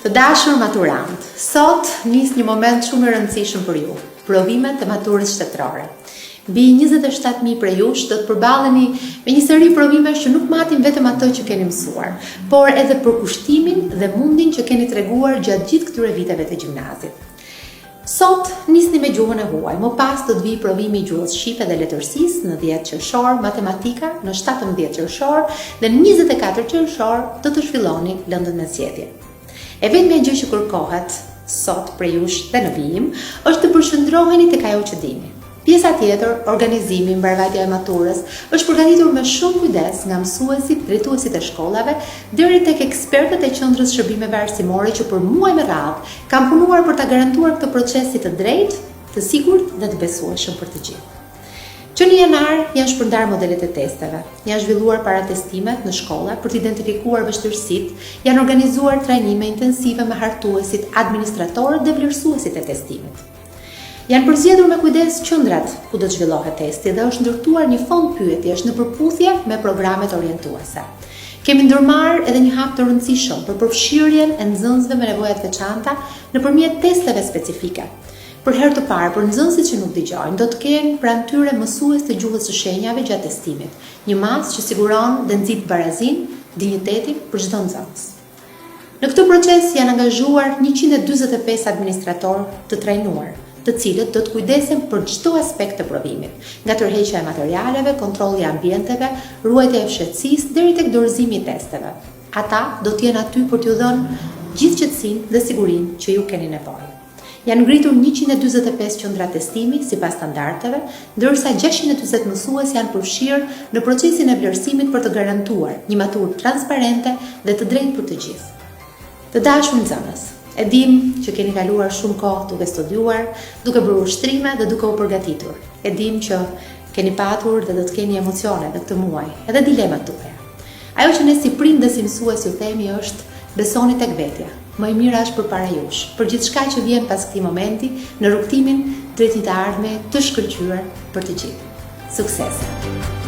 Të dashur maturantë, sot nis një moment shumë i rëndësishëm për ju, provimet e maturës shtetërore. Mbi 27.000 prej jush do të përballeni me një seri provimesh që nuk matin vetëm atë që keni mësuar, por edhe përkushtimin dhe mundin që keni treguar gjatë gjithë këtyre viteve të gjimnazit. Sot nisni me gjuhën e huaj, më pas do të vijë provimi i gjuhës shqipe dhe letërsisë në 10 qershor, matematika në 17 qershor dhe në 24 qershor do të zhvilloni lëndën me zgjedhje. E vetmja gjë që kërkohet sot prej jush dhe në vijim është të përqendroheni tek ajo që dini. Pjesa tjetër, organizimi, mbarëvajtja e maturës, është përgatitur me shumë kujdes nga mësuesit, drejtuesit e shkollave, deri tek ekspertët e Qendrës Shërbimeve Arsimore që për muaj me radhë kanë punuar për ta garantuar këtë proces si të drejtë, të sigurt dhe të besueshëm për të gjithë. Që në janar janë shpërndarë modelet e testeve, janë zhvilluar paratestimet në shkolla për të identifikuar vështirësitë, janë organizuar trajnime intensive me hartuesit, administratorët dhe vlerësuesit e testimit. Janë përzgjedhur me kujdes qendrat ku do të zhvillohet testi dhe është ndërtuar një fond pyetjesh në përputhje me programet orientuese. Kemi ndërmarrë edhe një hap të rëndësishëm për përfshirjen e nxënësve me nevoja të veçanta nëpërmjet testeve specifike. Për herë të parë, për nxënësit që nuk dëgjojnë, do të kenë pranë tyre mësues të gjuhës së shenjave gjatë testimit, një masë që siguron dhe nxit barazinë, dinjitetin për çdo nxënës. Në këtë proces janë angazhuar 145 administratorë të trajnuar, të cilët do të kujdesen për çdo aspekt të provimit, nga tërheqja e materialeve, kontrolli i ambienteve, ruajtja e fshehtësisë deri tek dorëzimi i testeve. Ata do të jenë aty për t'ju dhënë gjithë qetësinë dhe sigurinë që ju keni nevojë. Janë ngritur 145 qendra testimi sipas standardeve, ndërsa 640 mësues janë përfshirë në procesin e vlerësimit për të garantuar një maturë transparente dhe të drejtë për të gjithë. Të dashur nxënës, e dim që keni kaluar shumë kohë duke studiuar, duke bërë ushtrime dhe duke u përgatitur. E dim që keni patur dhe do të keni emocione në këtë muaj, edhe dilemat tuaja. Ajo që ne si prind dhe si mësues ju themi është besoni tek vetja. Më e mira është përpara jush, për gjithçka që vjen pas këtij momenti në rrugëtimin drejt një të ardhme të shkëlqyer për të gjithë. Suksese!